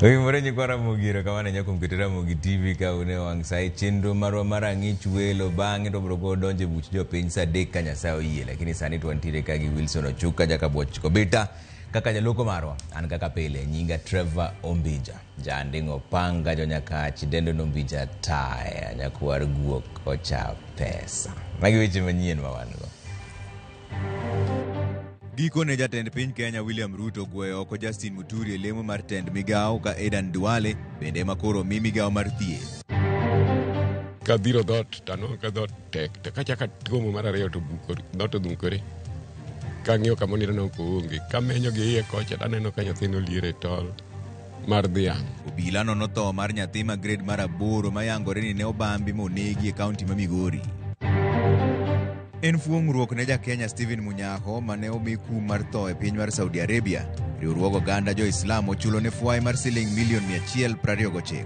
Oimore nyikwa Ramogi, erokamano ahinya kuom keto Ramogi TV ka un e wang' sa e chenro marwa mar ang'ich welo. Bang'e to biro donjo e buch jopiny sa 3 ka Nyasaye oyie, lakini sani to wantiere ka gi Wilson Ochuka Jakabuoch Kobita kaka jaloko marwa. An kaka pile nyinga Trevor Ombija, janding'o panga jonyakach dendo nombija taya nyakwar guok ocha pesa. Magi weche manyien ma wan go. Gikone jatend piny Kenya William Ruto ogweyo oko Justin Muturi e lemo mar tend migawo ka Adan Duale bende ema koro omi migawo mar thieth. Kadhiro dhoot to anwang'o ka dhoot tek, to kachako atuomo mar ariyo to dhoot odhungore. Kang'iyo kama onindo no koonge, kamenyo gi iye kocha to aneno ka nyathino oliero e tol mar dhiang'. Obila nono tho mar nyathi ma grade mar 8 mayangore ni ne obambi monegi e kaunti ma Migori. En fuong'ruok ne ja-Kenya Stephen Munyaho mane omi kum mar tho e piny mar Saudi Arabia. Riwruog oganda jo-Islam ochulo ne fwai mar siling milion 129.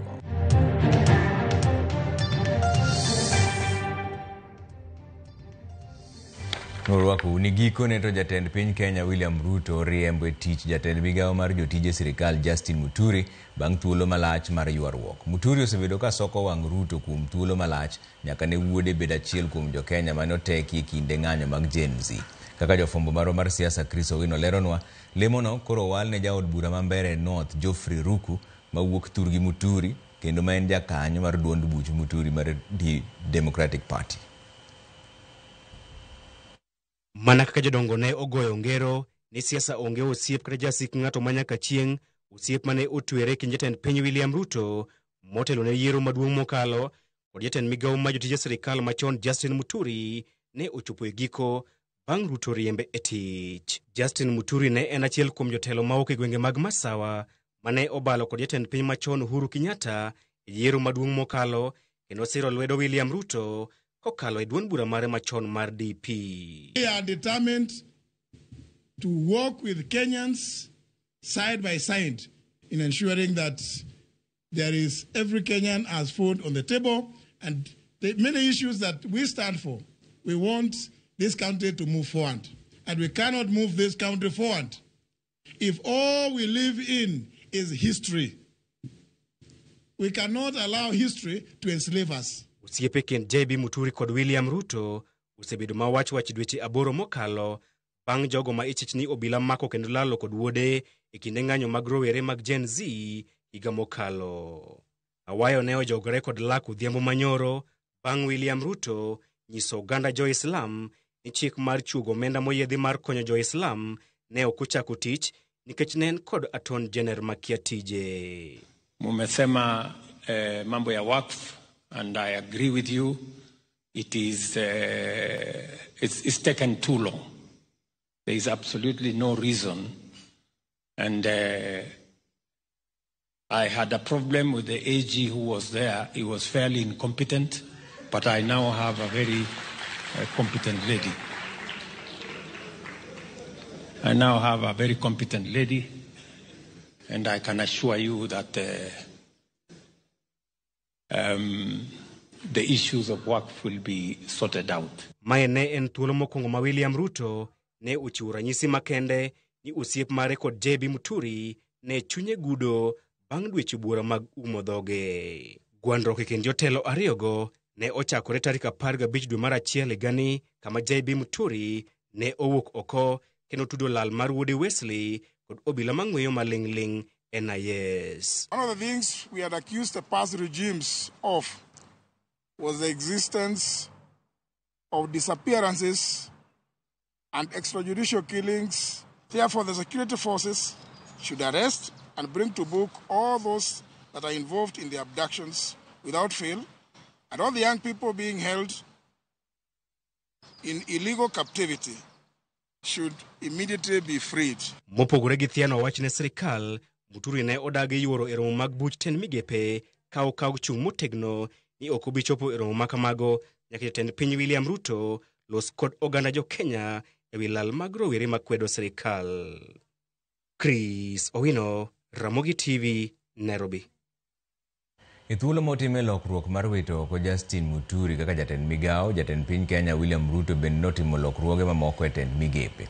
Norwakou ni gikone to jatend piny Kenya William Ruto oriembo e tich jatend migawo mar jotije sirikal Justin Muturi bang' thuolo malach mar ywaruok. Muturi osebedo ka soko wang' Ruto kuom thuolo malach nyaka ne wuode bed achiel kuom jo-Kenya mane oteki e kinde ng'anyo mag Gen Z. Kaka jofwambo marwa mar siasa Chris Owino leronwa, lemono koro owal ne jaod bura ma Mbeere North Geoffrey Ruku mawuok thurgi Muturi kendo ma en jakanyo mar duond buch Muturi mar Democratic Party. Mana kaka jodongo ne ogoyo ngero ni siasa onge osiep kata jasik ng'ato ma nyaka chieng', osiep mane otwere kind jatend piny William Ruto motelo ne yiero maduong' mokalo kod jatend migawo ma jotije sirikal machon Justin Muturi ne ochopo e giko bang' Ruto riembe e tich. Justin Muturi ne en achiel kuom jotelo mawuok e gwenge mag Masawa mane obalo kod jatend piny machon Uhuru Kenyatta e yiero maduong' mokalo kendo siro lwedo William Ruto kokalo e duond bura mare machon mar DP. We are determined to work with Kenyans side by side in ensuring that there is every Kenyan has food on the table, and the many issues that we stand for. We want this country to move forward, and we cannot move this country forward if all we live in is history. We cannot allow history to enslave us. Osiepe kind JB Muturi kod William Ruto osebedo ma wach wach dweche 8 mokalo bang' jogo ma ichich ni obila mako kendo lalo kod wuode e kinde ng'anyo mag rowere mag Gen Z higa mokalo. Awayo ne ojogore kod lak odhiambo manyoro bang' William Ruto nyiso oganda jo-Islam ni chik mar chuogo omenda moyiedhi mar konyo jo-Islam ne ok ochako tich nikech ne en kod Attorney General makia tije. Mumesema mambo ya wakf, and I agree with you. It is it's taken too long. There is absolutely no reason, and I had a problem with the AG who was there. He was fairly incompetent, but I now have a very competent lady. I now have a very competent lady, and I can assure you that the issues of work will be sorted out. Mae ne en thuolo mokwongo ma William Ruto ne ochiwo ranyisi makende ni osiep mare kod JB Muturi ne chunye gudo bang' dweche buora mag umo dhoge. Gwandruok e kind jotelo ariyogo ne ochakore tarik 15 dwe mar 1 higani kama JB Muturi ne owuok oko kendo tudo lal mar wuode Wesley kod obila mang'weyo maling'ling' NIS. One of the things we had accused the past regimes of was the existence of disappearances and extrajudicial killings. Therefore, the security forces should arrest and bring to book all those that are involved in the abductions without fail, and all the young people being held in illegal captivity should immediately be freed. Mopogore gi thiano wach ne sirikal, Muturi ne odagi yuoro e romo mag buch tend migepe ka okawo chung' motegno ni ok obi chopo e romo ma kamago nyaka jatend piny William Ruto los kod oganda jo Kenya e wi lal mag rowere makwedo sirikal. Chris Owino, Ramogi TV, Nairobi. E thuolo motime lokruok mar wito oko Justin Muturi kaka jatend migawo, jatend piny Kenya William Ruto bende notimo lokruoge mamoko e tend migepe.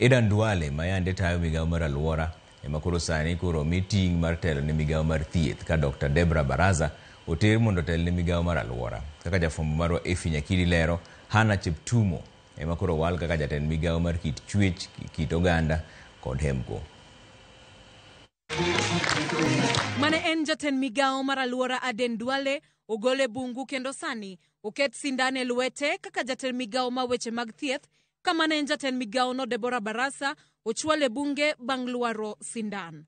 Adan Duale ma yande tayo migawo mar alwora ema koro sani koro omi ting' mar telo ne migawo mar thieth ka Dr. Debra Baraza oter mondo otel ne migawo mar alwora. Kaka jafwambo marwa Effie Nyakidi lero, Hannah Cheptumo ema koro owal kaka jatend migawo mar kit chwech, kit oganda kod hemko. Mane en jatend migawo mar alwora Aden Duale ogol e bungu kendo sani oket sindan e lwete kaka jatend migawo ma weche mag thieth kama ne en jatend migawo no Deborah Barasa ochwal e bunge bang' lwaro sindan.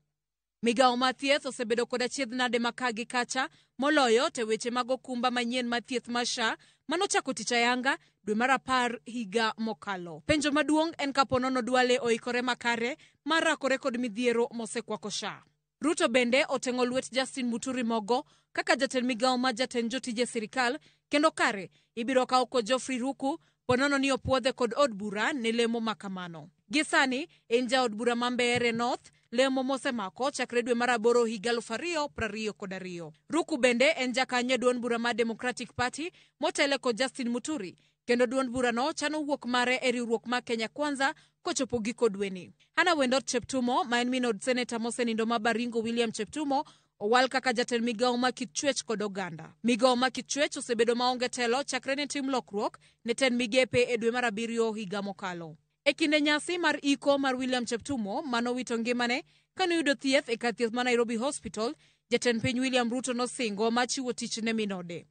Migawo mar thieth osebedo kod achiedh nade ma ka gi kacha moloyo to e weche mag okumba manyien mar thieth mar SHA manochako tich ayanga dwe mar 10 higa mokalo. Penjo maduong' en kapo nono Duale oikore makare mar rakore kod midhiero mosekwako SHA. Ruto bende oteng'o lwet Justin Muturi mogo kaka jatend migawo mar jatend jotije sirikal kendo kare ibiro kaw kod Geoffrey Ruku ponono ni opuodhe kod od bura ne lemo makamano. Gi sani en jaod bura ma Mbeere North lemo mosemako chakre dwe mar 8 higa 2022. Ruku bende en jakanyo e duond bura mar Democratic Party motele kod Justin Muturi kendo duond burano chano wuok mare e riwruok mar Kenya Kwanza kochopo giko dweni. Hannah Wendot Cheptumo ma en min od seneta mosenindo ma Baringo William Cheptumo owal kaka jatend migawo mar kit chwech kod oganda. Migawo mar kit chwech osebedo maonge telo chakre ne tim lokruok ne tend migepe e dwe mar 7 higa mokalo. E kinde nyasi mar iko mar William Cheptumo manowito ngimane kanoyudo thieth e kar thieth ma Nairobi Hospital, jatend piny William Ruto nosingo mar chiwo tich ne minode.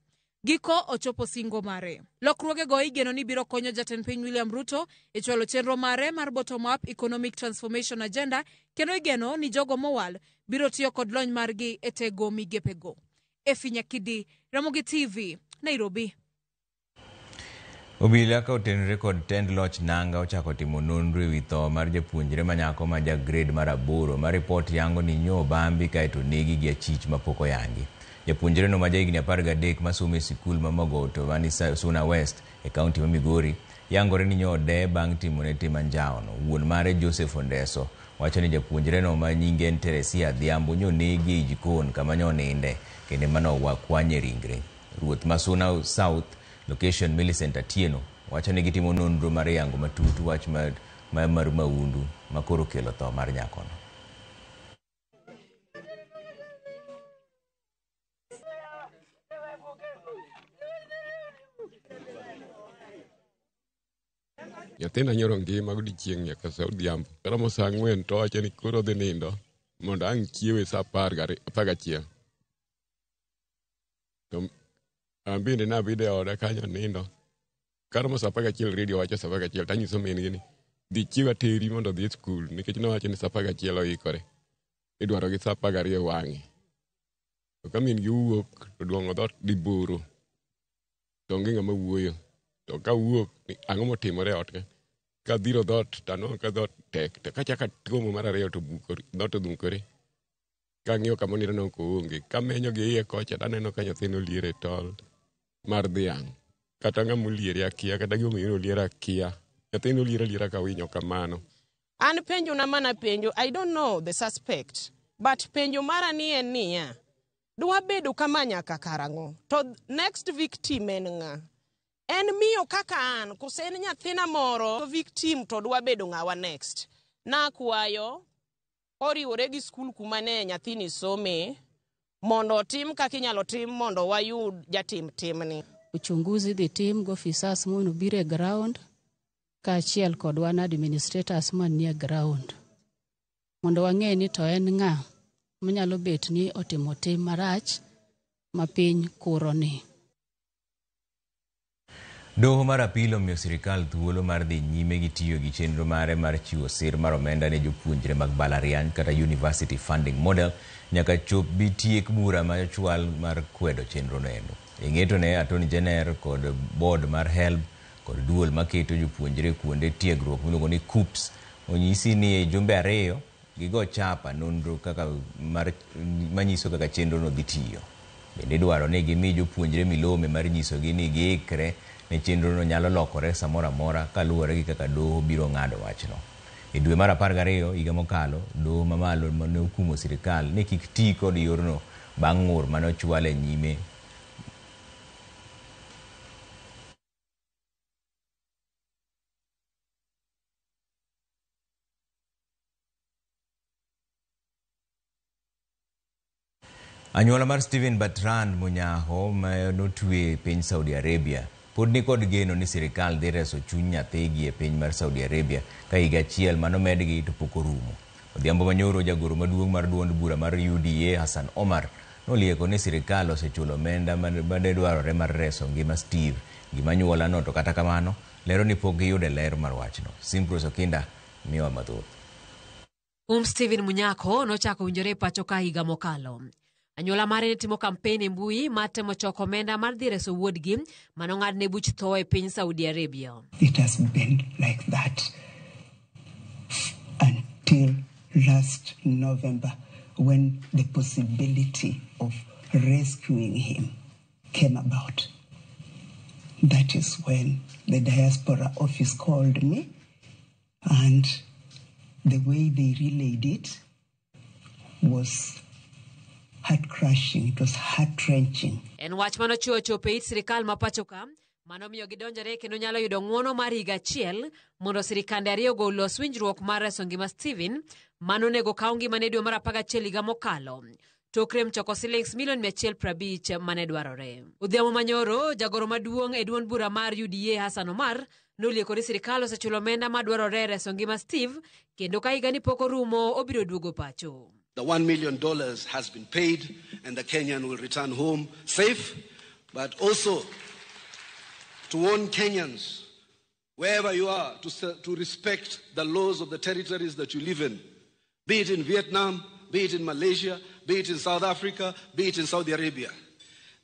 Giko ochopo singo mare. Lokruogego igeno ni biro konyo jatend piny William Ruto e chwalo chenro mare mar bottom up economic transformation agenda kendo igeno ni jogo mowal biro tiyo kod lony margi e tego migepego. Effie Nyakidi, Ramogi TV, Nairobi. Obila ka otenore kod tend loch Nanga ochako timo nonro ewi tho mar japuonjre manyako ma ja grade mar 8 ma ripot yango ni nyo obambi kaeto negi gi achich mapok oyangi. Japuonjre no ma jahigni 13 masomo e sikul ma Magoto mani Suna West e kaunti ma Migori yangore ni nyo ode bang' timone tim anjawono. Wuon mare Joseph Ondeso wacho ni japuonjre no ma nyinge en Teresia Adhiambo nyo negi ei jikon kama nyo ninde kendo mano kwanye ringre. Ruoth ma Suna South location Millicent Atieno wacho ni gitimo nonro mar yango matut wach mar maundu ma koro kelo tho mar nyakono. Nyathina nyoro ngima godiechieng' nyaka sa odhiambo. Karomo sa 4 to owacho ni koro odhi nindo mondo ang' chiewe sa 11. To an bende nabedo e oda kanyo nindo. Karomo sa 11 redio wacho sa 11 tanyiso min gi ni dhi chiew ateri mondo odhi e skul nikech nowacho ni sa 11 oikore. Idwaro gi sa 12 wang'e. To ka min gi owuok to duong'o dhoot diboro. To onge ng'ama wuoyo. To ka wuok ni ang'o motimore e ot ka? Ka dhiro dhoot to anwang'o ka dhoot tek. To kachako atuomo mar ariyo to dhoot odhumkore. Kang'iyo kama oninde no oonge. Kamenyo gi iye kocha to aneno ka nyathino oliero e tol mar dhiang'. Kata ng'ama oliere akia, kata gimomiyo oliere akia. Nyathino oliere aliera ka winyo kamano. An penjo na mana penjo, I don't know the suspect, but penjo mara ni en niya, dwa bedo kama nyaka karang'o? To next victim en ng'a? En miyo kaka an, kose en nyathina moro victim to dwa bedo ng'awa next? Nakwayo oriwore gi skul kuma ne nyathini some mondo otim kaka inyalo tim mondo wayud jatim timni. Uchunguzi dhi tim gi ofisas mondo obiro e ground kaachiel kod wan administrators manie ground mondo wang'e ni to en ng'a manyalo bet ni otimo tim marach ma piny kuro ni. Doho mar apil omiyo sirikal thuolo mar dhi nyime gi tiyo gi chenro mare mar chiwo sir mar omenda ne jopuonjre mag mbalariany kata University Funding Model nyaka chop bi tiek bura ma ochwal mar kwedo chenro noendo. E ng'eto ne Attorney General kod board mar HELB kod duol maketo jopuonjre kuonde tiegruok miluongo ni KUCCPS onyisi ni e jumbe 2 gigo chapa nonro kaka mar manyiso kaka chenro no dhi tiyo. Bende idwaro ni gimi jopuonjre milome mar nyisogi ni giikre ne chenro no nyalo lokore samoro amora kaluwore gi kaka doho biro ng'ado wachno. E dwe mar 12 higa mokalo, doho mamalo ne okumo sirikal ni kik ti kod yorno bang' ng'ur mane ochwal e nyime. Anyuola mar Stephen Bertrand Munyaho ma notwe e piny Saudi Arabia pod nikod geno ni sirikal dhi reso chuny nyathigi e piny mar Saudi Arabia ka higa achiel manomedgi to pok orumo. Odhiambo manyoro jagoro maduong' mar duond bura mar UDA Hassan Omar nolieko ni sirikal osechulo omenda mane dwarore mar reso ngima Steve gima anyuola no to kata kamano lero ni pok giyudo ler mar wachno. Simprose Okinda miyowa mathoth. Stephen Munyako nochako winjore e pacho ka higa mokalo. Anyuola mare ne timo kampen e mbui mar temo choko omenda mar dhi reso wuodgi manong'adne buch tho e piny Saudi Arabia. It has been like that until last November when the possibility of rescuing him came about. That is when the diaspora office called me, and the way they relayed it was heart-crushing, it was heart-wrenching. En wach manochiwo chopo e it sirikal ma pacho ka manomiyo gidonjore kendo nyalo yudo ng'uono mar higa achiel mondo sirikande ariyogo olos winjruok mar reso ngima Stephen manonego kaw ngimane dwe mar 11 higa mokalo. Tok rem choko silings milion 150 mane dwarore. Odhiambo manyoro, jagoro maduong' e duond bura mar UDA Hassan Omar nolieko ni sirikal osechulo omenda madwarore e reso ngima Steve kendo ka higani pok orumo obiro duogo pacho. The $1 million has been paid and the Kenyan will return home safe, but also to warn Kenyans, wherever you are, to respect the laws of the territories that you live in, be it in Vietnam, be it in Malaysia, be it in South Africa, be it in Saudi Arabia.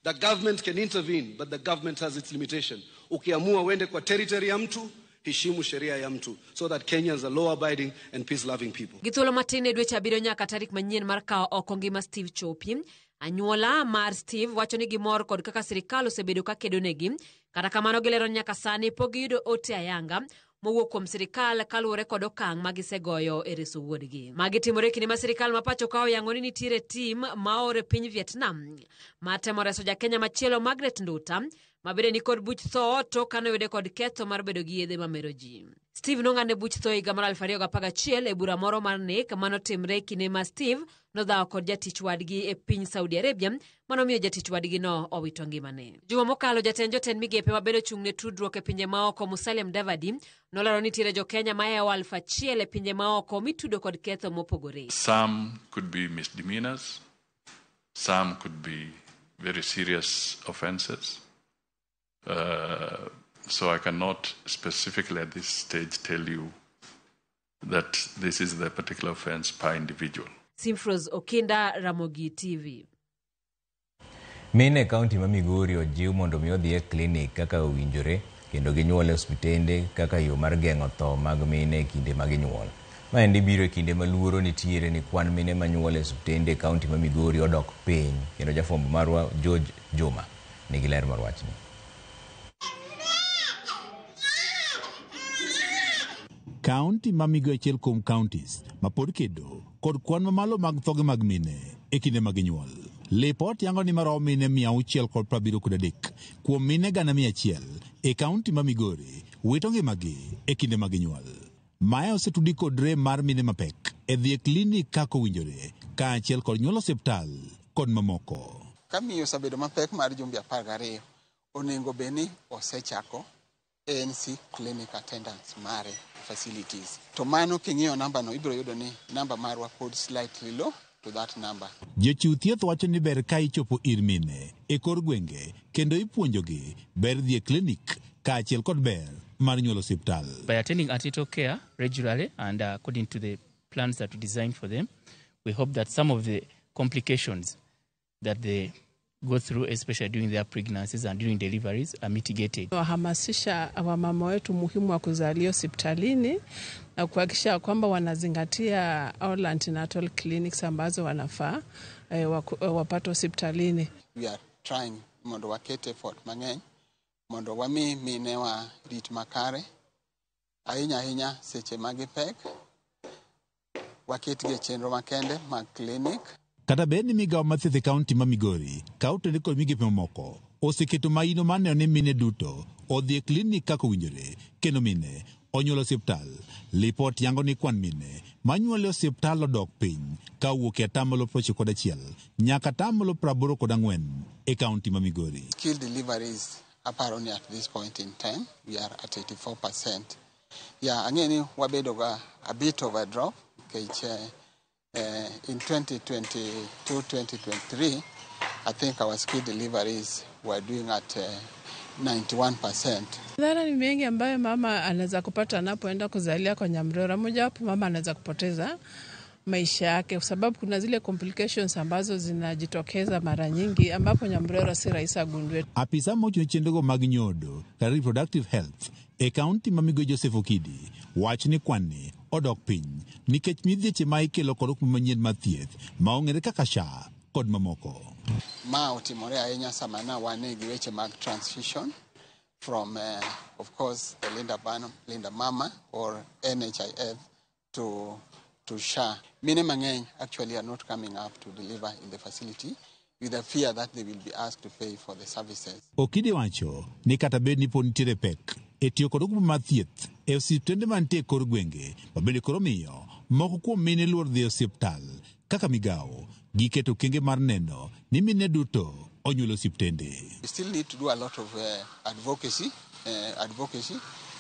The government can intervene, but the government has its limitation. Ukiamua uende kwa territory ya mtu, heshimu sheria ya mtu, so that Kenyans are law-abiding and peace-loving people. Gi thuolo matin e dweche abiriyo nyaka tarik manyien mar kawo oko ngima Steve chopi. Anyuola mar Steve wacho ni gimor kod kaka sirikal osebedo ka kedo negi. Kata kamano gilero ni nyaka sani pok giyudo ote ayanga mowuok kuom sirikal kaluwore kod okang' ma gisegoyo e reso wuodgi. Magi timore kinde ma sirikal ma pacho ka oyango ni nitiere tim maor e piny Vietnam mar temo reso jakenya machielo Margaret Nduta ma bende nikod buch tho tok kanoyude kod ketho mar bedo gi yedhe mamero ji. Steve nong'adne buch tho higa mar 2011 e bura moro mar nek manotimre kinde ma Steve nodhawo kod jatich wadgi e piny Saudi Arabia manomiyo jatich wadgi no owito ngimane. Juma mokalo jatend jotend migepe mabende ochung' ne tudruok e pinje maoko Musalia Mudavadi nolero ni nitiere jokenya mahewo 1000 e pinje maoko mitudo kod ketho mopogore. Some could be misdemeanors, some could be very serious offenses. So I cannot specifically at this stage tell you that this is the particular offense per individual. Simfros Okinda, Ramogi TV. Mine e kaunti ma Migori ojiw mondo mi odhi e klinik kaka owinjore kendo ginyuol e osiptende kaka yo mar geng'o tho mag mine e kinde ma ginyuol. Maendi biro e kinde ma luoro nitiere ni kwan mine manyuol e osiptende e kaunti ma Migori odok piny kendo jafwambo marwa George Juma nigi ler mar wachni. Kaunti ma Migori achiel kuom counties ma pod kedo kod kwan mamalo mag thoge mag mine e kinde ma ginyuol. Lipot yango ni maromo mine 673 kuom mine 100,000 e kaunti ma Migori wito ngimagi e kinde ma ginyuol. Mae osetudi kod rem mar mine mapek e dhi e klinik kaka owinjore kaachiel kod nyuol osiptal kod mamoko. Ka miyo osebedo mapek mar jumbe 12, onego bed ni osechako ANC clinic attendance mare facilities. To mano king'iyo namba no ibiro yudo ni namba marwa pod slightly low to that number. Jochiw thieth wacho ni ber ka ichopo ir mine e kor gwenge kendo ipuonjogi ber dhi e klinik kaachiel kod ber mar nyuol osiptal. By attending antenatal care regularly and according to the plans that we designed for them, we hope that some of the complications that they go through, especially during their pregnancies and during deliveries, are mitigated. Wahamasisha wamama wetu muhimu wa kuzalia hospitalini na kuhakikisha kwamba wanazingatia all antenatal clinics ambazo wanafaa wapate hospitalini. We are trying mondo waket effort mang'eny mondo wami minewa rit makare ahinya ahinya seche ma gipek, waketgi e chenro makende mag clinic. Kata bed ni migawo mar thieth e kaunti ma Migori kautene kod migepe mamoko oseketo maino mar neno ni mine duto odhi e klinik kaka owinjore kendo mine onyuol osiptal. Lipot yango ni kwan mine manyuol e osiptal odok piny ka owuok e atamalo 91 nyaka atamalo 84 e kaunti ma Migori. Skilled deliveries aparo ni at this point in time we are at 84%. Yeah, ang'e ni wabedo ga a bit of a drop nikech in 2022-2023 I think our skilled deliveries were doing at 91%. Madhara ni mengi ambayo mama anaweza kupata anapoenda kuzalia kwa Nyamrora. Mojawapo, mama anaweza kupoteza maisha yake kwa sababu kuna zile complications ambazo zinajitokeza mara nyingi ambapo Nyamrora si rahisi agundue. Apisa mochung' ne chenrogo mag nyodo kata reproductive health e kaunti ma Migori Joseph Okidi wacho ni kwan ni odok piny nikech midhieche ma ikelo kod okumba manyien mar thieth ma ong'ere kaka SHA kod mamoko. Ma otimore ahinya sama na wan gi weche mag transition from of course the Linda Mama or NHIF to SHA. Mine mang'eny actually are not coming up to deliver in the facility with the fear that they will be asked to pay for the services. Okidi wacho ni kata bed ni pod nitiere pek e tiyo kod okumba mar thieth e osiptende mantie e kor gwenge ma bende koro miyo moko kuom mine luor dhi e osiptal kaka migawo giketo okenge mar neno ni mine duto onyuolo osiptende. We still need to do a lot of advocacy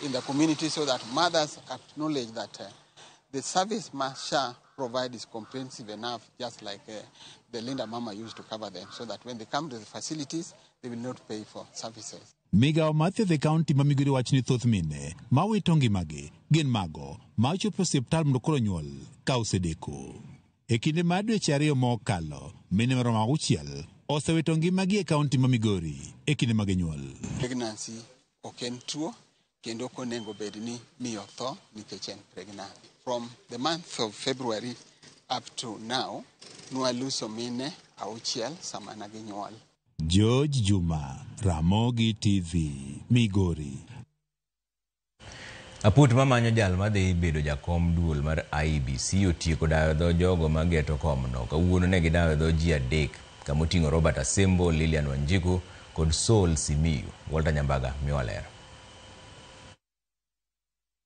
in the community so that mothers acknowledge that the service ma SHA provide is comprehensive enough, just like the Linda Mama used to cover them, so that when they come to the facilities, they will not pay for services. Migawo mar thieth e kaunti ma Migori wacho ni thoth mine ma wito ngimagi gin mago ma ochopo e osiptal mondo koro nyuol ka osedeko. E kinde mar dweche 2 mokalo, mine maromo 6 osewito ngimagi e kaunti ma Migori e kinde ma ginyuol. Pregnancy ok en tuo kendo ok onego bed ni miyo tho nikech en pregnant. From the month of February up to now, nwaluso mine 6 sama na ginyuol. George Juma, Ramogi TV, Migori. Aput mamanyo jal madhi bedo jakom duol mar IEBC otieko dayo dho jogo mageto komno. Kawuono ne gidayo dho ji 3 kamoting'o Robert Asembo, Lilian Wanjiku kod Saul Simiyu. Walter Nyambaga miwa ler.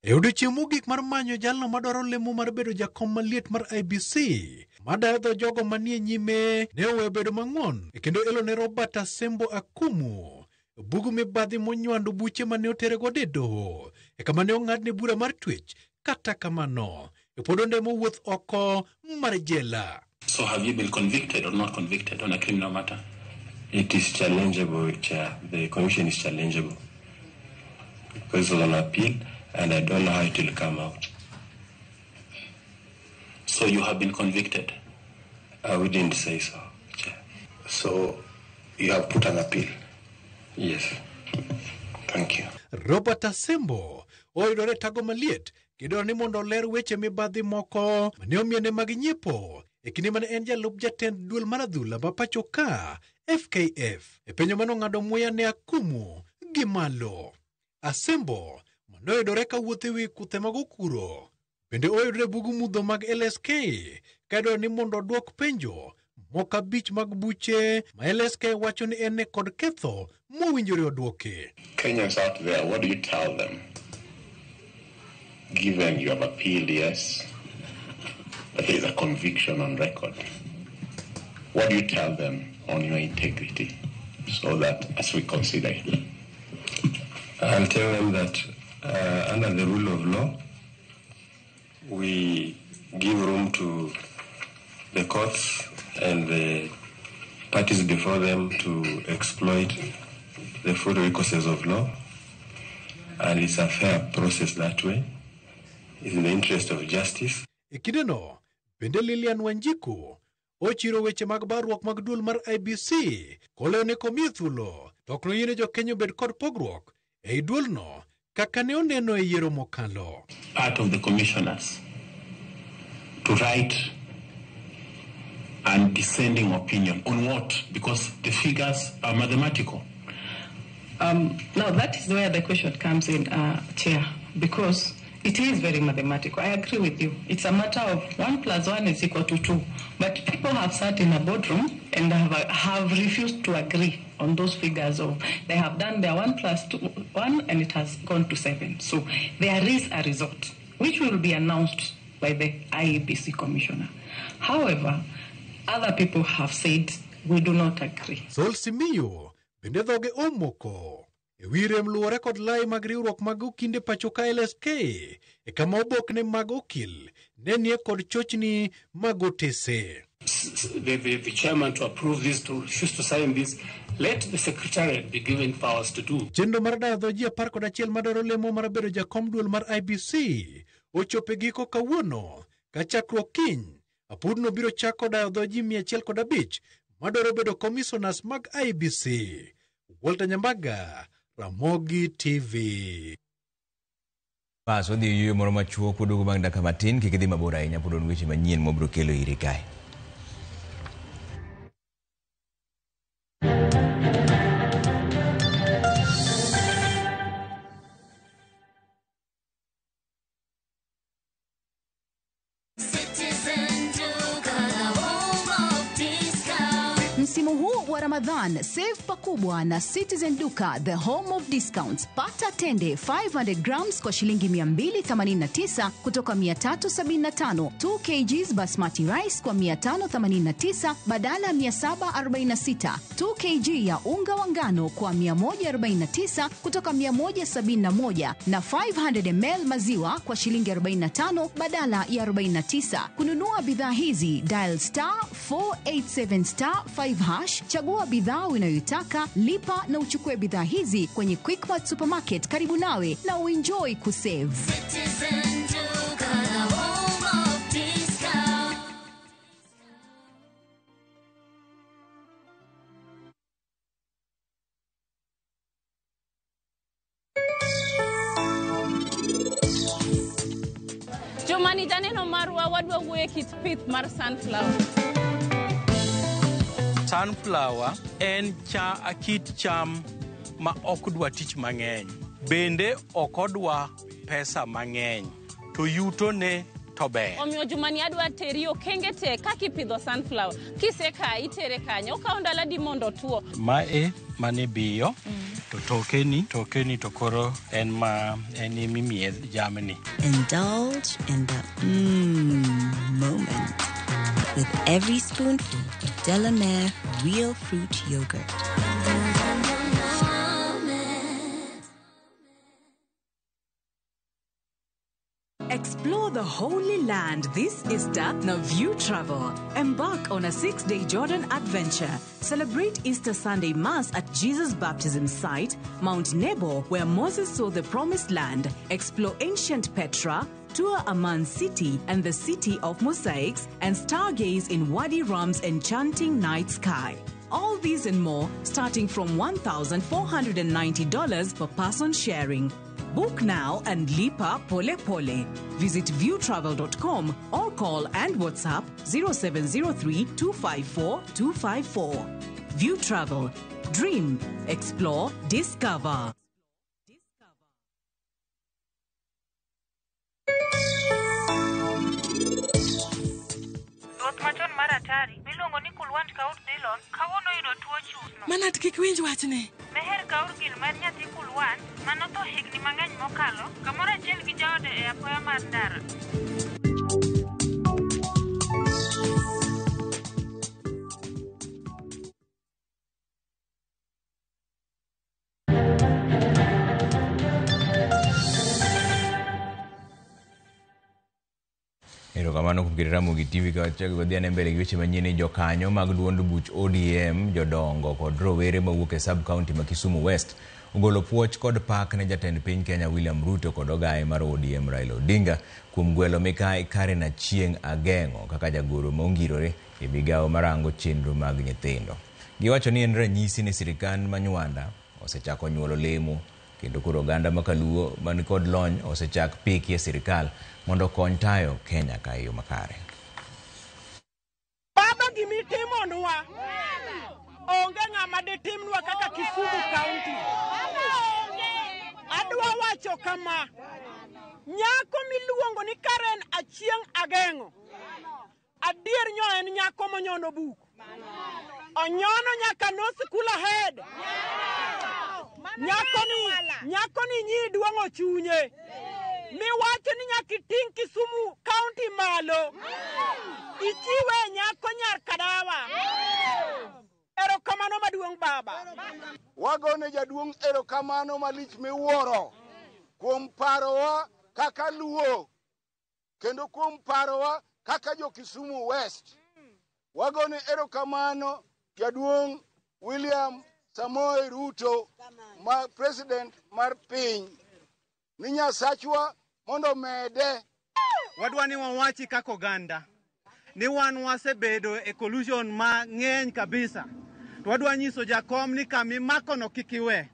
E odiechieng' mogik mar manyo jalno madwaro lemo mar bedo jakom maliet mar IEBC, madayo dho jogo manie nyime ne oweyo bedo mang'won kendo elo ne Robert Asembo Akumu bugu mibadhi monywando buche mane otere godo e doho e kama ne ong'adne bura mar twech. Kata kamano, pod ondemo wuoth oko mar jela. So have you been convicted or not convicted on a criminal matter? It is challengeable, Chair. The conviction is challengeable because it was on appeal and I don't know how it will come out. So you have been convicted? I wouldn't say so, Chair. So you have put an appeal? Yes. Thank you. Robert Asembo oyudore tago maliet kidwaro ni mondo oler weche mibadhi moko mane omiene mag nyiepo e kinde mane en jalup jatend duol mar adhula ma pacho ka FKF e penjo mane ong'ado muya ne Akumu gi malo. Asembo manoyudore kawuotho ewi kuthe mag okuro bende oyudore bugu mudho mag LSK ka idwaro ni mondo oduok penjo moko 5 mag buche ma LSK wacho ni en kod ketho mowinjore oduoke. Kenyans out there, what do you tell them? Given you have appealed, yes, but there is a conviction on record. What do you tell them on your integrity so that as we consider it? I'll tell them that under the rule of law, we give room to the courts and the parties before them to exploit the full recourses of law, and it's a fair process that way. It's in the interest of justice. E kindeno, bende Lilian Wanjiku ochiro weche mag barruok mag duol mar IEBC kolewo ne komiye thuolo to ok noyiene jokenya obed kod pogruok ei duolno kaka ne oneno e yiero mokalo. Part of the commissioners to write and dissenting opinion on what? Because the figures are mathematical. Now that is where the question comes in, Chair, because it is very mathematical. I agree with you. It's a matter of 1 + 1 is equal to 2. But people have sat in a boardroom and have refused to agree on those figures. Of they have done their 1 + 2, 1, and it has gone to 7. So there is a result, which will be announced by the IEBC commissioner. However, other people have said we do not agree. Sol Simiyu bende dhoge omoko e wi rem luwore kod lai mag riwruok mag okinde pacho ka LSK e kama obokne mag okil ne nie kod chochni mag otese. The chairman to approve this, to refuse to sign this, let the secretariat be given powers to do. Chenro mar dayo dho ji 11 madwaro lemo mar bedo jakom duol mar IBC ochopo e giko kawuono ka chakruok kiny apudno biro chako dayo dho ji 105 madwaro bedo commissioners mag IBC. Walter Nyambaga, Ramogi TV. Bas wadhi e yueyo moro machuok waduogo bang' dakika matin kik idhi mabor ahinya pod wan weche manyien mwabiro kelo iri kae. Msimu huu wa Ramadhan, save pakubwa na Citizen Duka, the home of discounts. Pata tende 500 grams kwa shilingi 289 kutoka 375, 2 kgs basmati rice kwa 589 badala ya 746, 2 kg ya unga wa ngano kwa 149 kutoka 171 na 500 ml maziwa kwa shilingi 45 badala ya 49. Kununua bidhaa hizi, dial star 487 star 5 hash, chagua bidhaa unayoitaka, lipa na uchukue bidhaa hizi kwenye Quickmart Supermarket karibu nawe na uenjoy kusave. Citizen Duka, the home of discount. Jomani janeno marwa wadwa wuoyo e kit pith mar sunflower. Sunflower en kit cham ma ok dwa tich mang'eny. Bende ok odwa pesa mang'eny. To yutone to ber. Omiyo Jumani adwa teri okenge te kaka ipidho sunflower. Kisekaye itere kanye? Okawo ndalo adi mondo otuo? Mae mane biyo to tokeni to koro en ma en emimiye jamni. Indulge in the moment with every spoonful of Delamere Real Fruit Yogurt. Explore the Holy Land this Easter na View Travel. Embark on a 6-day Jordan adventure. Celebrate Easter Sunday Mass at Jesus' baptism site, Mount Nebo, where Moses saw the Promised Land. Explore ancient Petra, tour Amman City and the City of Mosaics, and stargaze in Wadi Rum's enchanting night sky. All these and more starting from $1,490 per person sharing. Book now and lipa pole pole. Visit viewtravel.com or call and WhatsApp 0703 254 254. View Travel. Dream, explore, discover. Ruoth machon mar Atari miluongo ni Kulwant Kaur Dhillon kawuono oyudo tuo chusno. Manat kik winj wachni. Meher Kaur Gill mar nyathi Kulwant manotho higni mang'eny mokalo kamoro achiel gi jaode e apoya mar ndara. Erokamano kuom keto Ramogi TV ka wachako wadhi ane mbele gi weche manyien ni jokanyo mag duond buch ODM, jodongo kod rowere mawuok e sub county ma Kisumu West ogolo puoch kod pak ne jatend piny Kenya William Ruto kod ogaye mar ODM Raila Odinga kuom gwelo mikai Karen Achieng' Ageng'o kaka jagoro ma ongirore e migawo marango chenro mag nyithindo. Giwacho ni en ranyisi ni sirikand ma Nywanda osechako nyuolo lemo kendo koro oganda ma Kaluo man kod lony osechak piki e sirikal mondo okony tayo Kenya ka e yo makare. Baba gimitimonwa onge ng'ama ditimnwa kaka Kisumu County. Adwa wacho kama, nyako miluongo ni Karen Achieng' Ageng'o, adier nyo en nyako monyono buk. Onyono nyaka no school ahead. Nyako ni nyi duong'o chunye. Miwacho ni nyaka iting' Kisumu County malo. Ichiwe nyako nyar Kadawa. Erokamano maduong' baba. Wagone jaduong' erokamano malich miwuoro kuom parowa kaka Luo kendo kuom parowa kaka jo Kisumu West. Wagone erokamano jaduong' William Samoei Ruto ma president mar piny ni Nyasachwa mondo mede. Wadwa ni wawachi kaka oganda ni wan wasebedo e collusion mang'eny kabisa. To wadwa nyiso jakom ni kamimakono kik iwe.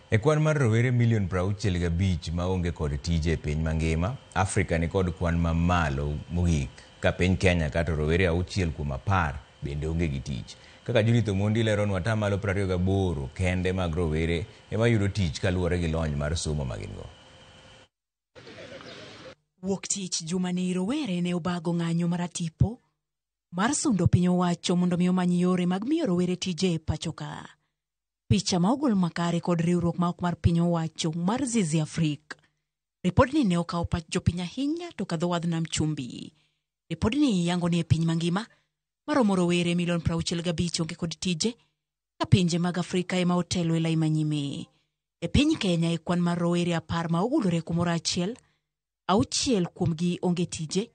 E kwan mar rowere milion 65 maonge kod tije e piny mangima, Afrika ni kod kwan mamalo mogik, ka piny Kenya kato rowere 6 kuom 10 bende onge gi tich. Kaka Judith Omondi leronwa, atamalo 28 kende mag rowere ema yudo tich kaluwore gi lony mar somo ma gin go. Wuok tich jumani rowere ne obago ng'anyo maratipo mar sundo piny owacho mondo mi omany yore mag miyo rowere tije e pacho ka. Picha ma ogol makare kod riwruok ma ok mar piny owacho mar Zizi Afrik. Ripodni ne okawo pach jopiny ahinya to kadho wadh nam chumbi. Ripodni yango ni e piny mangima maromo rowere milion 65 onge kod tije ka pinje mag Afrika ema otelo e lai manyime. E piny Kenya e kwan mar rowere 10 ma ogudore kumoro achiel, 6 kuomgi onge tije,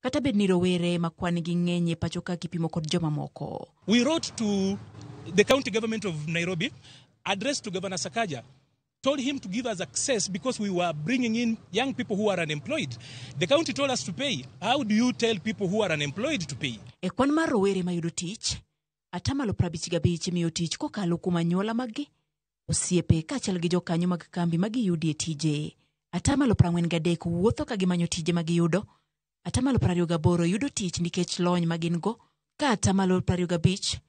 kata bed ni rowere ma kwan gi ng'eny e pacho ka kipimo kod jomamoko. We wrote to the county government of Nairobi, addressed to Governor Sakaja, told him to give us access because we were bringing in young people who are unemployed. The county told us to pay. How do you tell people who are unemployed to pay? E kwan mar rowere mayudo tich, atamalo 55 imiyo tich kokalo kuom anyuola maggi, osiepe kaachiel gi jokanyo mag kambi ma giyudie tije. Atamalo 43 wuotho ka gimanyo tije ma giyudo, atamalo 28 yudo tich nikech lony ma gin go, ka atamalo 25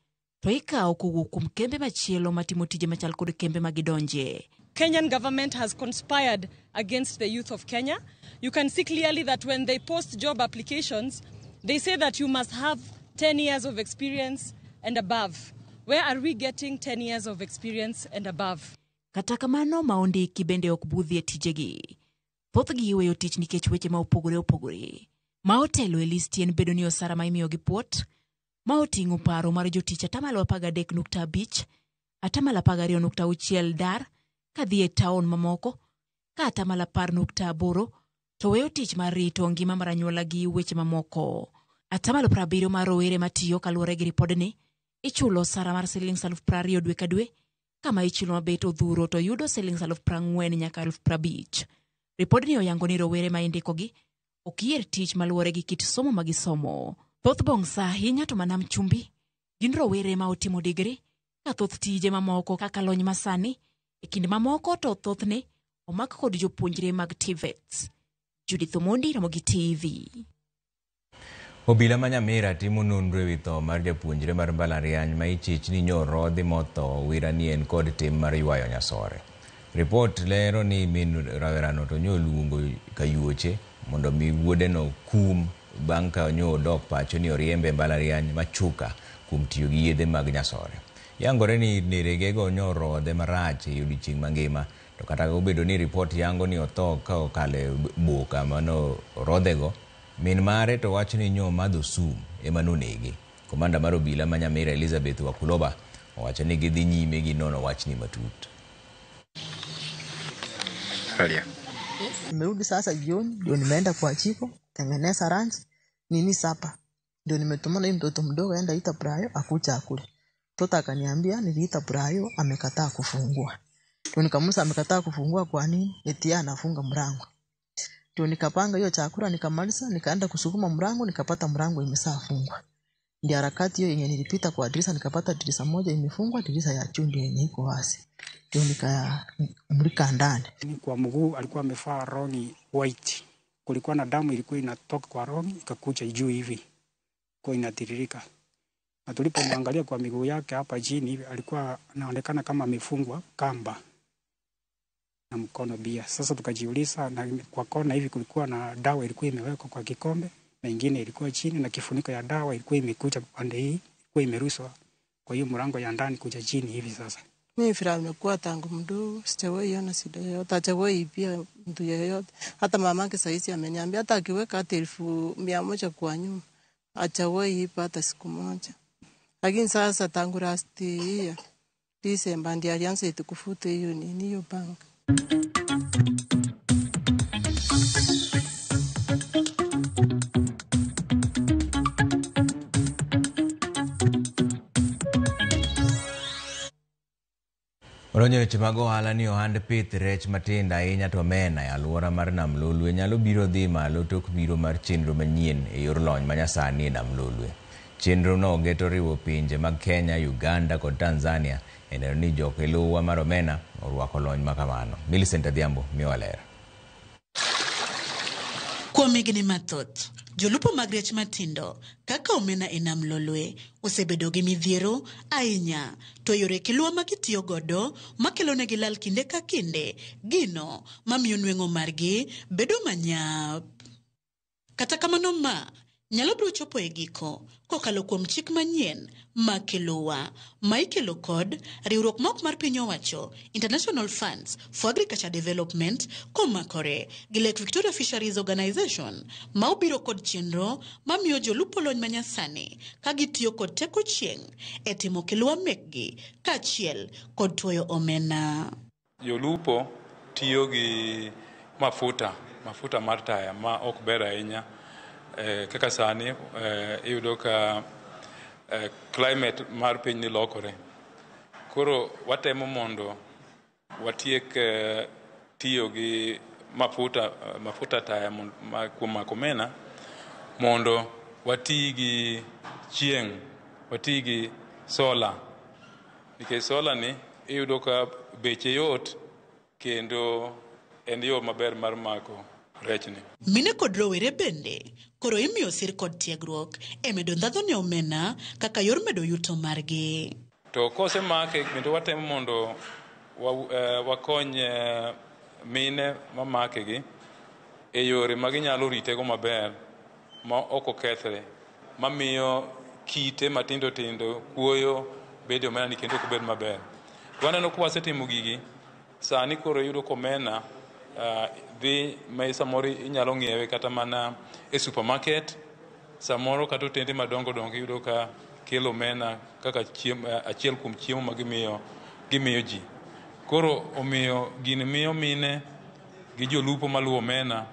to ikawo kowuok kuom kembe machielo matimo tije machal kod kembe ma gidonje. Kenyan government has conspired against the youth of Kenya. You can see clearly that when they post job applications, they say that you must have 10 years of experience and above. Where are we getting 10 years of experience and above? Kata kamano ma ondiki bende ok budhi e tijegi. Thothgi iweyo tich nikech weche ma opogore opogore. Ma otelo e listi en bedo ni osara ma imiyogi puot, ma oting'o paro mar jotich atamalo 13.5, atamalo 12.6 dar kadhi e taon mamoko, ka atamalo 10.8 to weyo tich mar rito ngima mar anyuola gi weche mamoko. Atamalo 70 mar rowere matiyo kaluwore gi ripodni ichulo osara mar siling 20,000 dwe ka dwe, kama ichulo mabet odhuro to yudo siling 40,000 nyaka 50,000. Ripodni oyango ni rowere ma indikogi ok yier tich maluwore gi kit somo ma gisomo. Thoth bongsa ahinya to manam chumbi gin rowere ma otimo digri, ka thoth tije mamoko kaka lony masani e kind mamoko to thothne omak kod jopuonjre mag TVETs. Judith Omondi, Ramogi TV. Obila ma Nyamira timo nonro ewi tho mar japuonjre mar mbalariany ma ichich ni nyorodhi motho wira ni en kod tim mar ywayo nyasore. Ripot lero ni min rawerano to nyoluongo kayuoche mondo mi wuodeno kum bang' ka nyo odok pacho ni oriembe e mbalariany Machuka kuom tiyo gi yedhe mag nyasore. Yangore ni neregego nyorodhe marach e odiechieng' mangima, to kata obedo ni ripot yango ni otho ka okalo e boka mano rodhego, min mare to wacho ni nyo madho sum ema nonege. Komanda mar obila ma Nyamira Elizabeth Wakuloba owacho ni gidhi nyime gi nono wachni matut. Nimerudi sasa jioni, ndio nimeenda kwa chifu tengeneza lunch nini sapa, ndio nimetumana huyu mtoto mdogo aenda ita Brayo akuja akule. Mtoto akaniambia niliita Brayo amekataa kufungua. Ndio nikamuuliza amekataa kufungua kwa nini? Eti yeye anafunga mlango. Ndio nikapanga hiyo chakula nikamaliza, nikaenda kusukuma mlango nikapata mlango imeshafungwa. Ndio harakati hiyo yenye nilipita kwa dirisha nikapata dirisha moja imefungwa, dirisha ya juu ndio yenye iko wazi. Ndio nikamulika ndani. Kwa mguu alikuwa amevaa rongi white. Kulikuwa na damu ilikuwa inatoka kwa rongi ikakuja juu hivi. Kwa inatiririka. Na tulipomwangalia kwa miguu yake hapa chini hivi alikuwa anaonekana kama amefungwa kamba na mkono bia. Sasa tukajiuliza, na kwa kona hivi kulikuwa na dawa ilikuwa imewekwa kwa kikombe na ingine ilikuwa chini na kifuniko ya dawa ilikuwa imekuja pande hii, ilikuwa imeruswa kwa hiyo mlango ya ndani kuja chini hivi sasa. Mimi vile amekuwa tangu mdogo, sijawahi ona shida yoyote, hajawahi ibia mtu yeyote. Hata mamake saizi ameniambia hata akiweka hata 100,000 kwa nyumba hajawahi iba hata siku moja. Lakini sasa tangu last year December ndiye alianza eti kufuta hiyo nini hiyo bank. Odonjo weche mag ohala ni ohand pith rech matindo ahinya to omena e alwora mar Nam Lolwe nyalo biro dhi malo tok biro mar chenro manyien e yor lony manyasani e Nam Lolwe. Chenro no geto riwo pinje mag Kenya, Uganda kod Tanzania e neno ni jokelowa mar omena orwako lony makamano. Millicent Adhiambo miyowa ler. Kuom higni mathoth, jolupo mag rech matindo kaka omena e Nam Lolwe osebedo gi midhiero ahinya to yore kilwa ma gitiyo godo makelonegi lal kinde ka kinde gino mamiyo nweng'o margi bedo manyap. Kata kamano ma nyalo biro chopo e giko kokalo kuom chik manyien ma kelowa ma ikelo kod riwruok ma ok mar piny owacho International Funds for Agriculture Development komakore gi Lake Victoria Fisheries Organization ma obiro kod chenro mamiyo jolupo lony manyasani ka gitiyo kod teko chieng' e timo kilwa mekgi kaachiel kod tuoyo omena. Jolupo tiyo gi mafuta mar taya ma ok ber ahinya. Kaka sani iyudo ka climate mar piny ni lokore. Koro watemo mondo watiek tiyo gi mafuta taya kuom mako omena mondo wati gi chieng', wati gi sola. Nikech sola ni iyudo ka beche yot kendo en yo maber mar mako rechni. Mine kod rowere bende koro imiyo sir kod tiegruok e medo ndhadho ne omena kaka yor medo yuto margi. To kosemake kendo watemo mondo wakony mine mamake gi e yore ma ginyalo ritego maber ma ok okethre, mamiyo kite matindo tindo kuoyo bedo omena ni kendo ok obed maber. To waneno ka wasetimo gigi, sani koro iyudo ka omena dhi ma samoro inyalo ng'iewe kata mana e supermarket, samoro kata otende madongo dongo iyudo ka kelo omena kaka achiel kuom chiemo ma gimiyo ji. Koro omiyo gini miyo mine gi jolupo maluwo omena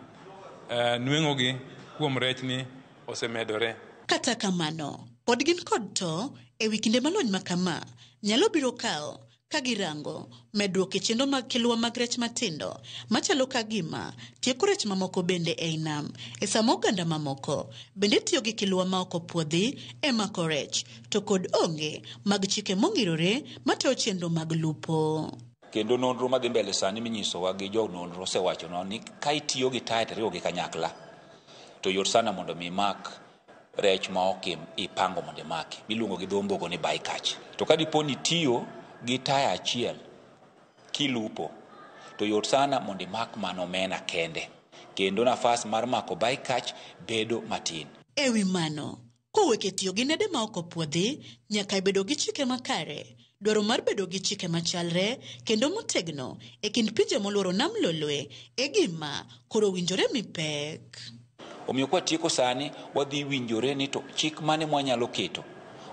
nweng'o gi kuom rech ni osemedore. Kata kamano, pod gin kod to e wi kinde malony ma kama nyalo biro kawo ka girango medruok e chenro mag kilwa mag rech matindo machalo ka gima tieko rech mamoko bende ei nam e sama oganda mamoko bende tiyo gi kilwa ma ok opuodhi e mako rech to kod onge mag chike mong'irore matayo chenro mag lupo. Kendo nonro madhi mbele sani minyisowa gi jo nonro osewachonwa ni ka itiyo gi taya to iriwo gi kanyakla to yot sana mondo mi imak rech ma ok ipango mondo imaki miluongo gi dho mbogo ni bycatch. To ka dipo ni itiyo gi taya achiel kilupo to yot sana mondo imak mana omena kende kendo nafas mar mako bycatch bedo matin. E wi mano, kowuok e tiyo gi nede ma ok opuodhi nyaka ibedo gi chike makare, dwaro mar bedo gi chike machalre kendo motegno e kind pinje moluoro Nam Lolwe e gima koro winjore mipek. Omiyo kwatieko sani wadhi winjore ni to chik mane mwanyalo keto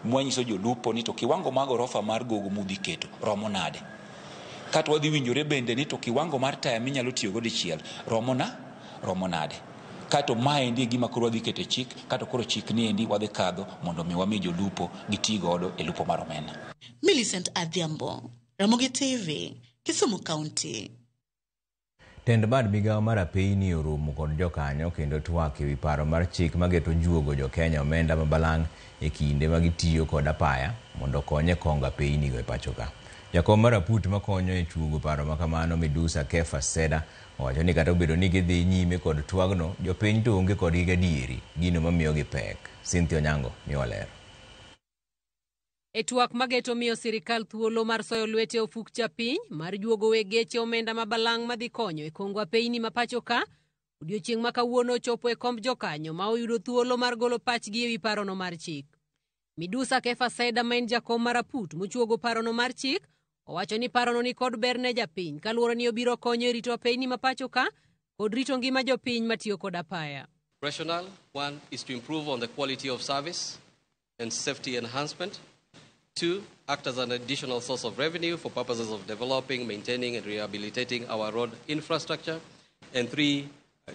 mwanyiso jolupo ni to kiwango mar gorofa mar gogo mudhi keto romo nade. Kata wadhi winjore bende ni to kiwango mar taya minyalo tiyogo dichiel romo nade. Kato maendi e gima koro wadhi keto e chik, kato koro chik ni endi wadhi kadho mondo mi wami jolupo giti godo e lupo mar omena. Millicent Adhiambo, Ramogi TV, Kisumu County. Tend bad migawo mar apeyni oromo kod jokanyo kendo twak ewi paro mar chik mageto juogo jo Kenya omenda mabalang' e kinde ma gitiyo kod apaya mondo okony e kongo apeyni go e pacho ka. Jakom mar aput makonyo e chuogo paro makamano Midusa Kefa Seda owacho ni kata obedo ni gidhi nyime kod twagno, jopiny to onge kodgi gadieri, gino mamiyogi pek. Cynthia Onyango miyowa ler. E twak mageto miyo sirikal thuolo mar soyo lwete ofuk japiny mar juogo weg geche omenda mabalang' madhi konyo e kongo apeyni ma pacho ka, odiochieng' ma kawuono ochopo e komb jokanyo ma oyudo thuolo mar golo pachgi ewi parono mar chik. Midusa Kefa Seda ma en jakom mar aput mochuogo parono mar chik Owacho ni parono ni kod ber ne japiny kaluwore ni obiro konyo e rito apeyni ma pacho ka kod rito ngima jopiny matiyo kod apaya. Rationale, one is to improve on the quality of service and safety enhancement. Two, act as an additional source of revenue for purposes of developing, maintaining, and rehabilitating our road infrastructure. And three,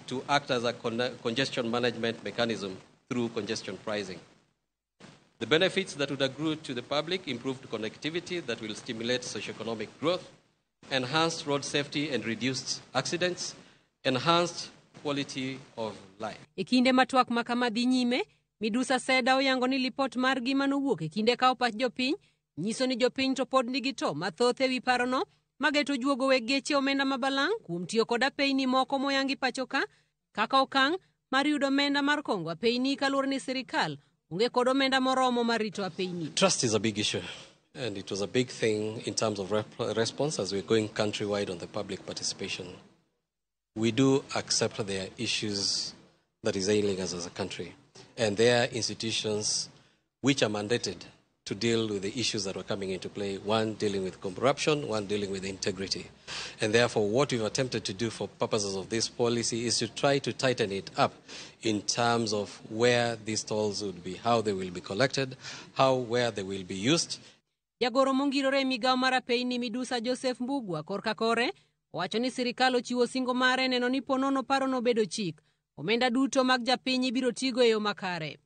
to act as a congestion management mechanism through congestion pricing. The benefits that would accrue to the public: improved connectivity that will stimulate socioeconomic growth, enhanced road safety and reduced accidents, enhanced quality of life. E kinde ma twak ma kama dhi nyime, Midusa Seda oyango ni lipot margi manowuok e kinde kawo pach jopiny nyiso ni jopiny to pod nigi to mathoth ewi parono mageto juogo weg geche omenda ma balang' kuom tiyo kod apeyni moko moyangi pacho ka kaka okang' mar yudo omenda mar kongo apeyni kaluwore ni sirikal onge kod omenda moromo mar rito apeyni. Trust is a big issue, and it was a big thing in terms of response as we're going countrywide on the public participation. We do accept there are issues that is ailing us as a country, and there are institutions which are mandated to deal with the issues that were coming into play, one dealing with corruption, one dealing with integrity. And therefore, what we've attempted to do for purposes of this policy is to try to tighten it up in terms of where these tolls would be, how they will be collected, where they will be used. Jagoro mongirore e migawo mar apeyni Midusa Joseph Mbugua korka kore owacho ni sirikal ochiwo singo mare neno ni ponono parono bedo chik. Omenda duto mag japiny ibiro tigo e yo makare.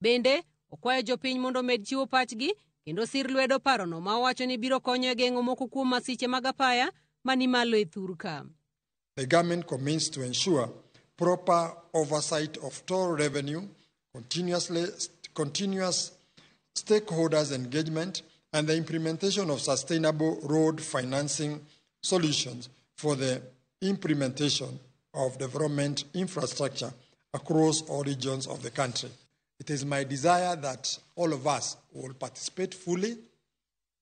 Bende, okwayo jopiny mondo omed chiwo pachgi kendo sir lwedo parono ma owacho ni biro konyo e geng'o moko kuom masiche mag apaya mani malo e thur ka. The government commits to ensure proper oversight of toll revenue, continuous stakeholders engagement, and the implementation of sustainable road financing solutions for the implementation of development infrastructure across all regions of the country. It is my desire that all of us will participate fully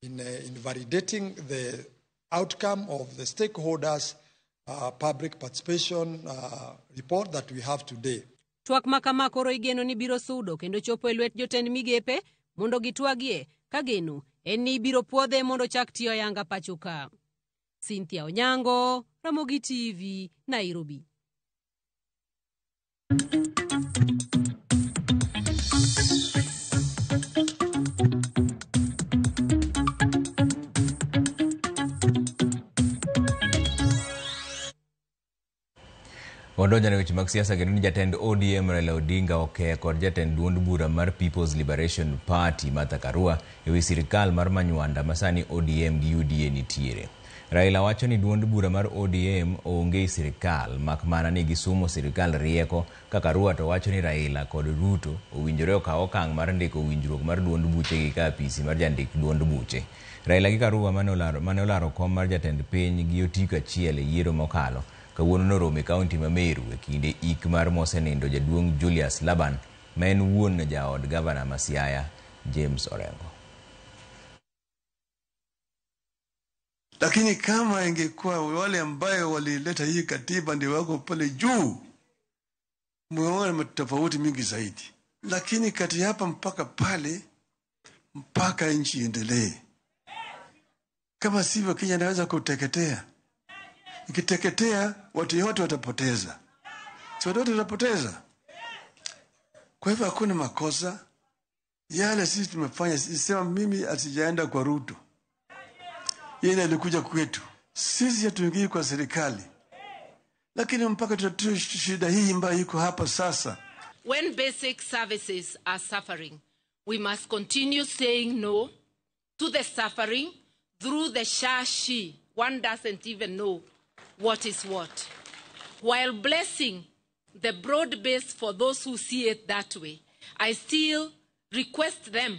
in validating the outcome of the stakeholders' public participation report that we have today. Twak ma kama koro igeno ni biro sudo kendo chopo e lwet jotend migepe mondo gitwagie ka geno en ni ibiro puodhe mondo chak tiyo ayanga pacho ka. Cynthia Onyango, Ramogi TV, Nairobi. Wadonjo ne weche mag siasa kendo ni jatend ODM Raila Odinga oke kod jatend duond bura mar People's Liberation Party Martha Karua ewi sirikal mar Manywanda ma sani ODM gi UDA nitiere. Raila wacho ni duond bura mar ODM onge e sirikal mak mana ni gisumo sirikal rieko ka Karua to wacho ni Raila kod Ruto owinjore okaw okang' mar ndiko winjruok mar duond buchegi ka apisi mar jandik duond buche. Raila gi Karua mane olaro kom mar jatend piny gi otiko achiel e yiero mokalo kawuono noromo e kaunti ma Meru e kinde ik mar mosenindo jaduong' Julius Laban ma en wuon jaod gavana ma Siaya James Orengo. Lakini kama ingekuwa wale ambayo walileta hii katiba ndio wako pale juu, mmeona tofauti mingi zaidi. Lakini kati hapa mpaka pale, mpaka nchi iendelee. Kama sivyo Kenya inaweza kuteketea. Ikiteketea watu wote watapoteza. Si watu wote watapoteza. Kwa hivyo hakuna makosa. Yale sisi tumefanya, sema mimi asijaenda kwa Ruto. Yeye alikuja kwetu. Sisi hatuingii kwa serikali. Lakini mpaka tutatue shida hii ambayo iko hapa sasa. When basic services are suffering, we must continue saying no to the suffering through the shashi. One doesn't even know what is what. While blessing the broad base for those who see it that way, I still request them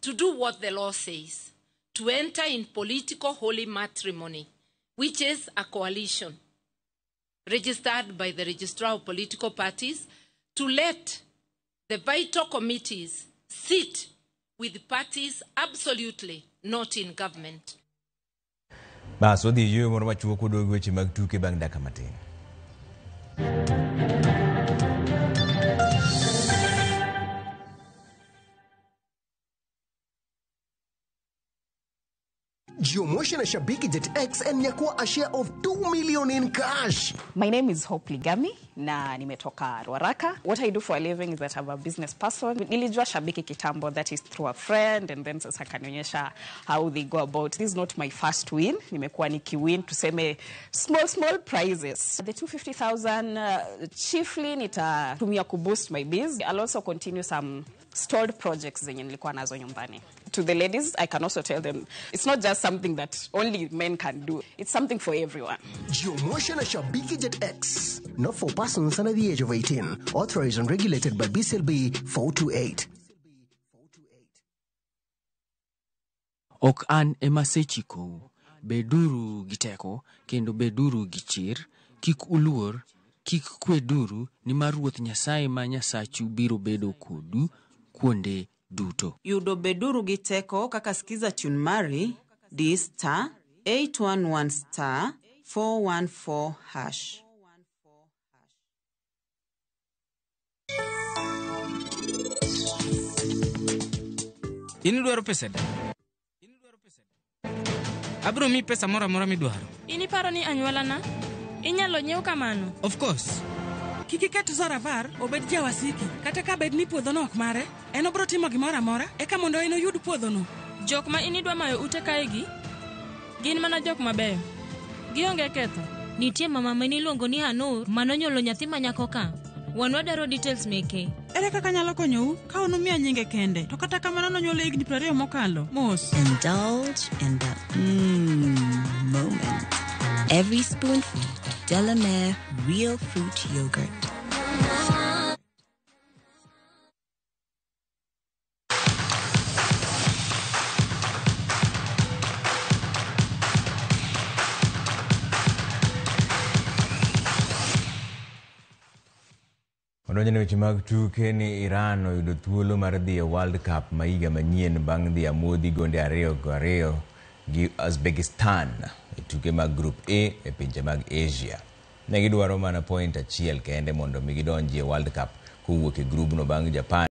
to do what the law says, to enter in political holy matrimony, which is a coalition registered by the Registrar of Political Parties, to let the vital committees sit with parties absolutely not in government. Bas wadhi yweyo moro machuok waduogo weche mag tuke bang' dakika matin. Jiomotion na Shabiki Jet X and nyakua a share of 2 million in cash. My name is Hope Ligami na nimetoka Ruaraka. What I do for a living is that I'm a business person. Nilijua Shabiki kitambo, that is through a friend, and then sasa akanionyesha how they go about. This is not my first win. Nimekuwa nikiwin tuseme small small prizes. The 250,000 chiefly nitatumia kuboost my biz. I'll also continue some stalled projects zenye nilikuwa nazo nyumbani. To the ladies, I can also tell them it's not just something that only men can do. It's something for everyone. Jiomotion na Shabiki Jet X. Not for persons under the age of 18. Authorized and regulated by BCLB 428. Ok an ema asechikou, beduru gi teko kendo beduru gi chir, kik uluor, kik kweduru, nimar Ruoth Nyasaye ma Nyasachu biro bedo kodu kuonde duto. Yudo beduru gi teko kaka skiza tune mari di star 811 star 414 hash. In idwaro pesa adi? Abiro miyi pesa moro amora midwaro. In iparo ni anyuolana? Inyalo nyiew kamano? Of course. Kik iket Zoravar obed jawasiki, kata ka bed ni puodhono ok mare, en obiro timo gimoro amora eka mondo en oyud puodhono. Jok ma in idwa mayo ute kaegi gin mana jok mabeyo. Gionge ketho. Nitie mama mane iluongo ni Hanur manonyuolo nyathi ma nyako ka. Wan wadwaro details meke. Ere kaka anyalo konyou ka unumiya nyinge kende, to kata kamano nonyuole higni 20 mokalo. Mos. Indulge in the moment. Every spoonful of Delamere Real Fruit Yogurt. Odonjo weche mag tuke ni Iran oyudo thuolo mar dhi e World Cup ma higa manyien bang' dhi amodhi gonde 2-2 gi Uzbekistan e tuke mag Group A e pinje mag Asia. Ne gidwaro mana point achiel kende mondo mi gidonji e World Cup kowuok e grubno bang' Japan